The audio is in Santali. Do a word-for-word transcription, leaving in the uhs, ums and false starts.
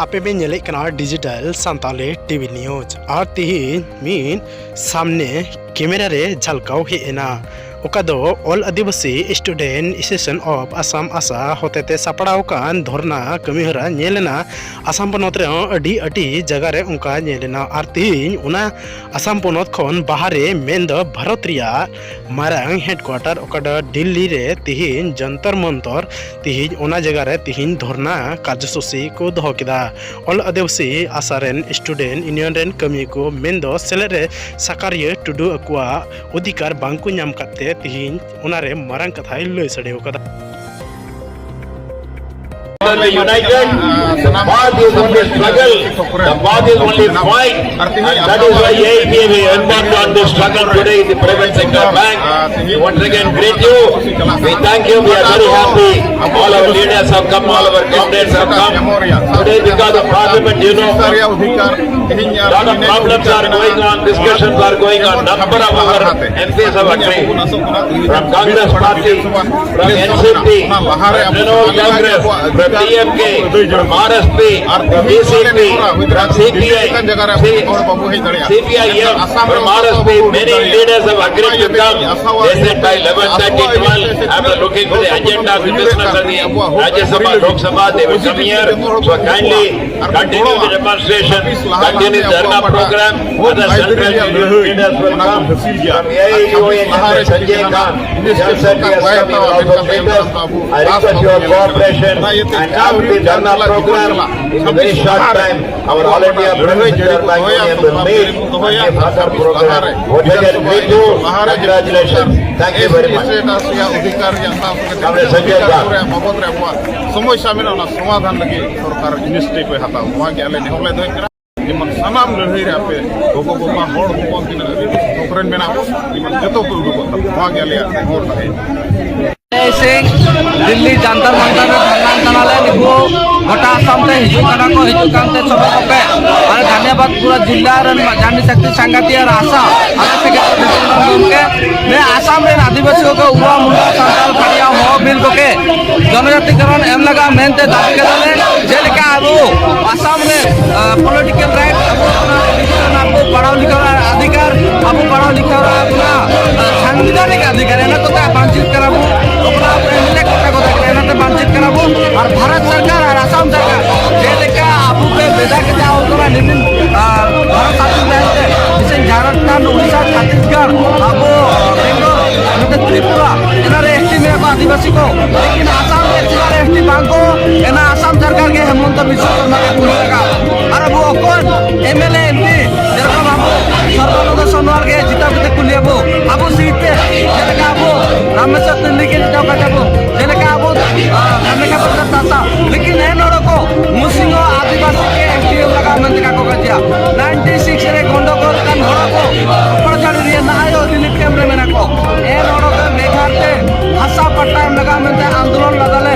ᱟᱯᱮ ᱯᱮ ᱧᱮᱞᱮᱫ ᱠᱟᱱᱟ ᱰᱤᱡᱤᱴᱟᱞ ᱥᱟᱱᱛᱟᱞᱤ ᱴᱤᱵᱷᱤ ᱱᱤᱭᱩᱡᱽ᱾ ᱟᱨ ᱛᱤᱦᱤᱧ ᱢᱤᱫ ᱥᱟᱢᱱᱮ ᱠᱮᱢᱮᱨᱟ ᱨᱮ ᱡᱷᱟᱞᱠᱟᱣ ᱦᱮᱡ ᱮᱱᱟ, ᱚᱠᱟ ᱫᱚ ᱚᱞ ᱟᱹᱫᱤᱵᱟᱹᱥᱤ ᱥᱴᱩᱰᱮᱱᱴ ᱮᱥᱳᱥᱤᱭᱮᱥᱚᱱ ᱚᱯᱷ ᱟᱥᱟᱢ, ᱟᱥᱟ, ᱦᱚᱛᱮᱛᱮ ᱥᱟᱯᱲᱟᱣ ᱟᱠᱟᱱ ᱫᱷᱚᱨᱱᱟ ᱠᱟᱹᱢᱤᱦᱚᱨᱟ ᱧᱮᱞ ᱮᱱᱟ᱾ ᱟᱥᱟᱢ ᱯᱚᱱᱚᱛ ᱨᱮᱦᱚᱸ ᱟᱹᱰᱤ ᱟᱹᱰᱤ ᱡᱟᱭᱜᱟ ᱨᱮ ᱚᱱᱠᱟ ᱧᱮᱞ ᱮᱱᱟ᱾ ᱟᱨ ᱛᱤᱦᱤᱧ ᱚᱱᱟ ᱟᱥᱟᱢ ᱯᱚᱱᱚᱛ ᱠᱷᱚᱱ ᱵᱟᱦᱨᱮ, ᱢᱮᱱᱫᱚ ᱵᱷᱟᱨᱚᱛ ᱨᱮᱭᱟᱜ ᱢᱟᱨᱟᱝ ᱦᱮᱰᱠᱩᱣᱟᱴᱟᱨ ᱚᱠᱟ ᱫᱚ ᱫᱤᱞᱞᱤ ᱨᱮ ᱛᱤᱦᱤᱧ ᱡᱚᱱᱛᱚᱨ ᱢᱚᱱᱛᱚᱨ, ᱛᱤᱦᱤᱧ ᱚᱱᱟ ᱡᱟᱭᱜᱟ ᱨᱮ ᱛᱤᱦᱤᱧ ᱫᱷᱚᱨᱱᱟ ᱠᱟᱨᱡᱚᱥᱩᱪᱤ ᱠᱚ ᱫᱚᱦᱚ ᱠᱮᱫᱟ᱾ ᱚᱞ ᱟᱹᱫᱤᱵᱟᱹᱥᱤ ᱟᱥᱟ ᱨᱮᱱ ᱥᱴᱩᱰᱮᱱᱴ ᱤᱭᱩᱱᱤᱭᱚᱱ ᱨᱮᱱ ᱠᱟᱹᱢᱤᱭᱟᱹ ᱠᱚ, ᱢᱮᱱᱫᱚ ᱥᱮᱞᱮᱫ ᱨᱮ ᱥᱟᱠᱟᱨᱤᱭᱟᱹ ᱴᱩᱰᱩ ᱟᱠᱚᱣᱟᱜ ᱚᱫᱷᱤᱠᱟᱨ ᱵᱟᱝ ᱠᱚ ᱧᱟᱢ ᱠᱟᱫ ᱛᱮ ᱛᱤᱦᱤᱧ ᱚᱱᱟ ᱨᱮ ᱢᱟᱨᱟᱝ ᱠᱟᱛᱷᱟᱭ ᱞᱟᱹᱭ ᱥᱟᱰᱮ ᱟᱠᱟᱫᱟ᱾ United, the path is only struggle, the path is only fight, and that is why A I P M is embarked on this struggle today in the private sector bank. We once again greet you. We thank you. We are very happy. All our leaders have come, all our comrades have come. Today, because of Parliament, you know, lot of problems are going on, discussions are going on, number of our M Ps have agreed. From Congress party, from N C P, from Trinamool Congress, from D M K, from R S P, from B C P, from C P I, C P I M, from R S P, many leaders have agreed to come. They said by eleven thirty, twelve, after looking for the agenda of the business of the Rajya Sabha, Lok Sabha, they will come here. So kindly continue the demonstration, continue the dharna program. Other central leaders will come. From A I U A, Sanjay Khan, Jal Shakti has come, he will also meet us. I request your cooperation and after the dharna program, in a very short time, our All India Prime Minister Union will meet and the further program. Once again, greet you. Congratulations. Thank you very much. Comrade Sanjay Khan. ᱥᱚᱢᱚᱥᱥᱟ ᱢᱮᱱᱟᱜᱼᱟ, ᱚᱱᱟ ᱥᱚᱢᱟᱫᱷᱟᱱ ᱞᱟᱹᱜᱤᱫ ᱥᱚᱨᱠᱟᱨ ᱤᱱᱤᱥᱤᱭᱮᱴᱤᱵᱷ ᱮ ᱦᱟᱛᱟᱣ, ᱱᱚᱣᱟ ᱜᱮ ᱟᱞᱮ ᱱᱮᱦᱚᱨ ᱞᱮ ᱫᱚᱦᱚᱭ ᱠᱟᱱᱟ᱾ ᱡᱮᱢᱚᱱ ᱥᱟᱱᱟᱢ ᱞᱟᱹᱲᱦᱟᱹᱭ ᱨᱮ ᱟᱯᱮ ᱜᱚᱜᱚ ᱵᱟᱵᱟ, ᱦᱚᱲ ᱦᱚᱯᱚᱱ, ᱛᱤᱱᱟᱹᱜ ᱦᱟᱹᱵᱤᱡ ᱛᱷᱚᱠ ᱨᱮᱱ ᱢᱮᱱᱟᱜ ᱠᱚ, ᱡᱮᱢᱚᱱ ᱡᱚᱛᱚ ᱠᱚ ᱩᱰᱩᱠᱚᱜ ᱛᱟᱵᱚᱱ, ᱱᱚᱣᱟ ᱜᱮ ᱟᱞᱮᱭᱟᱜ ᱱᱮᱦᱚᱨ ᱛᱟᱦᱮᱸ᱾ ᱥᱤᱝ ᱫᱤᱞᱞᱤ ᱡᱟᱱᱛᱟᱨ ᱢᱟᱱᱛᱟᱨ ᱨᱮ ᱫᱷᱟᱨᱱᱟ ᱠᱟᱱᱟᱞᱮ᱾ ᱱᱩᱠᱩ ᱜᱚᱴᱟ ᱟᱥᱟᱢ ᱛᱮ ᱦᱤᱡᱩᱜ ᱠᱟᱱᱟ ᱠᱚ, ᱦᱤᱡᱩᱜ ᱠᱟᱱᱛᱮ ᱥᱚᱵᱚ ᱠᱚᱯᱮ ᱟᱨ ᱫᱷᱟᱱᱭᱟᱵᱟᱫ ᱯᱩᱨᱟᱹ ᱡᱤᱞᱟ ᱨᱮᱱ ᱡᱟᱱᱤ ᱥᱟᱠᱛᱤ ᱥᱟᱝᱜᱟᱛᱤ ᱟᱨ ᱟᱥᱟ ᱟᱞᱮ ᱥᱮᱫ ᱜᱚᱢᱠᱮ ᱱᱮ ᱟᱥᱟᱢ ᱨᱮᱱ ᱟᱹᱫᱤᱵᱟᱹᱥᱤ ᱠᱚ ᱩᱣᱟ ᱢᱩᱱᱰᱟ ᱥᱟᱱᱛᱟᱲ ᱯᱟᱲᱤᱭᱟ ᱦᱚ ᱵᱤᱞ ᱠᱚᱜᱮ ᱡᱚᱱᱚᱡᱟᱛᱤᱠᱚᱨᱚᱱ ᱮᱢ ᱞᱟᱜᱟᱜ ᱢᱮᱱᱛᱮ ᱫᱟᱹᱵᱤ ᱠᱮᱫᱟᱞᱮ᱾ ᱡᱮᱞᱮᱠᱟ ᱟᱵᱚ ᱟᱥᱟᱢ ᱨᱮ ᱯᱚᱞᱤᱴᱤᱠᱟᱞ ᱨᱟᱭᱤᱴ, ᱟᱵᱚ ᱚᱱᱟ ᱟᱵᱚ ᱯᱟᱲᱦᱟᱣ ᱞᱮᱠᱷᱟ ᱚᱫᱷᱤᱠᱟᱨ, ᱟᱵᱚ ᱯᱟᱲᱦᱟᱣ ᱞᱮᱠᱷᱟ ᱚᱱᱟ ᱥᱟᱝᱵᱤᱫᱷᱟᱱᱤᱠ ᱚᱫᱷᱤᱠᱟᱨ, ᱚᱱᱟ ᱠᱚᱛᱮ ᱵᱟᱧᱪᱤᱛ ᱠᱟᱱᱟ ᱵᱚ᱾ ᱚᱠᱟ ᱟᱵᱚ ᱮᱢᱮᱞᱮ ᱠᱚᱛᱮ ᱠᱚᱛᱮ ᱚᱱᱟᱛᱮ ᱵᱟᱧᱪᱤᱛ ᱠᱟᱱᱟ ᱵᱚ᱾ ᱟᱨ ᱵᱷᱟᱨᱚᱛ ᱥᱚᱨᱠᱟᱨ ᱟᱨ ᱟᱥᱟᱢ ᱥᱚᱨᱠᱟᱨ ᱡᱮᱞᱮᱠᱟ ᱟᱵᱚ ᱯᱮ ᱵᱷᱮᱡᱟ ᱠᱮᱫᱟ ᱚᱱᱟ ᱱᱤᱵᱤᱱ ᱵᱷᱟᱨᱚᱛ ᱥᱟᱫᱷᱤᱱ ᱞᱟᱹᱜᱤᱫ ᱛᱮ ᱢᱤᱫᱴᱮᱱ ᱡᱷᱟᱲᱠᱷᱚᱸᱰ, ᱩᱲᱤᱥᱥᱟ, ᱪᱷᱚᱛᱤᱥᱜᱚᱲ, ᱟᱵᱚ ᱵᱮᱝᱜᱚᱞ, ᱱᱚᱛᱮ ᱛᱨᱤᱯᱩᱨᱟ, ᱮᱱᱟ ᱨᱮ ᱮᱥᱴᱤ ᱢᱮᱱᱟᱜ ᱠᱚᱣᱟ ᱟᱹᱫᱤᱵᱟᱹᱥᱤ ᱠᱚ, ᱞᱮᱠᱤᱱ ᱟᱥᱟᱢ ᱨᱮ ᱮᱥᱴᱤ ᱵᱟᱝ ᱠᱚ ᱮᱱᱟ᱾ ᱟᱥᱟᱢ ᱥᱚᱨᱠᱟᱨ ᱜᱮ ᱦᱮᱢᱚᱱᱛᱚ ᱵᱤᱥᱣᱚ ᱥᱚᱨᱢᱟ ᱜᱮ ᱠᱩᱞᱤ ᱞᱟᱜᱟ᱾ ᱟᱨ ᱟᱵᱚ ᱚᱠᱚᱭ M L A, M P, ᱡᱮᱨᱚᱠᱚᱢ ᱟᱵᱚ ᱥᱚᱨᱵᱟᱱᱚᱱᱫ ᱥᱳᱱᱳᱣᱟᱞ ᱜᱮ ᱡᱤᱛᱟᱹᱣ ᱠᱟᱛᱮ ᱠᱩᱞᱤ ᱟᱵᱚ, ᱟᱵᱚ ᱥᱤᱴ ᱛᱮ ᱡᱮᱞᱮᱠᱟ ᱟᱵᱚ ᱨᱟᱢᱮᱥᱣᱚᱨ ᱛᱤᱞᱤ ᱜᱮ ᱡᱤᱛᱟᱹᱣ ᱠᱟᱛᱮ ᱵᱚ, ᱡᱮᱞᱮᱠᱟ ᱟᱵᱚ ᱠᱟᱢᱮᱠᱟ ᱯᱨᱚᱥᱟᱫᱽ ᱛᱟᱥᱟ, ᱞᱮᱠᱤᱱ ᱮᱱ ᱦᱚᱲ ᱠᱚ ᱢᱩᱥᱤᱝ ᱟᱹᱫᱤᱵᱟᱹᱥᱤ ᱜᱮ ᱮᱥ ᱴᱤ ᱮᱢ ᱞᱟᱜᱟᱣ ᱢᱮᱱᱛᱮ ᱠᱟᱠᱚ ᱠᱟᱡᱟ᱾ ᱱᱟᱭᱤᱱᱴᱤ ᱥᱤᱠᱥ ᱨᱮ ᱜᱚᱱᱰᱚᱜᱳᱞ ᱠᱟᱱ ᱦᱚᱲ ᱠᱚ ᱦᱚᱯᱚᱲ ᱡᱟᱹᱨᱤ ᱨᱮ ᱱᱟᱦᱟᱭ ᱨᱤᱞᱤᱯ ᱠᱮᱢᱯ ᱨᱮ ᱢᱮᱱᱟᱜ ᱠᱚ᱾ ᱮᱱ ᱦᱚᱲ ᱠᱚ ᱵᱮᱜᱷᱟᱨ ᱛᱮ ᱦᱟᱥᱟ ᱯᱟᱴᱴᱟ ᱮᱢ ᱞᱟᱜᱟᱣ ᱢᱮᱱᱛᱮ ᱟᱱᱫᱳᱞᱚᱱ ᱞᱟᱜᱟ ᱞᱮ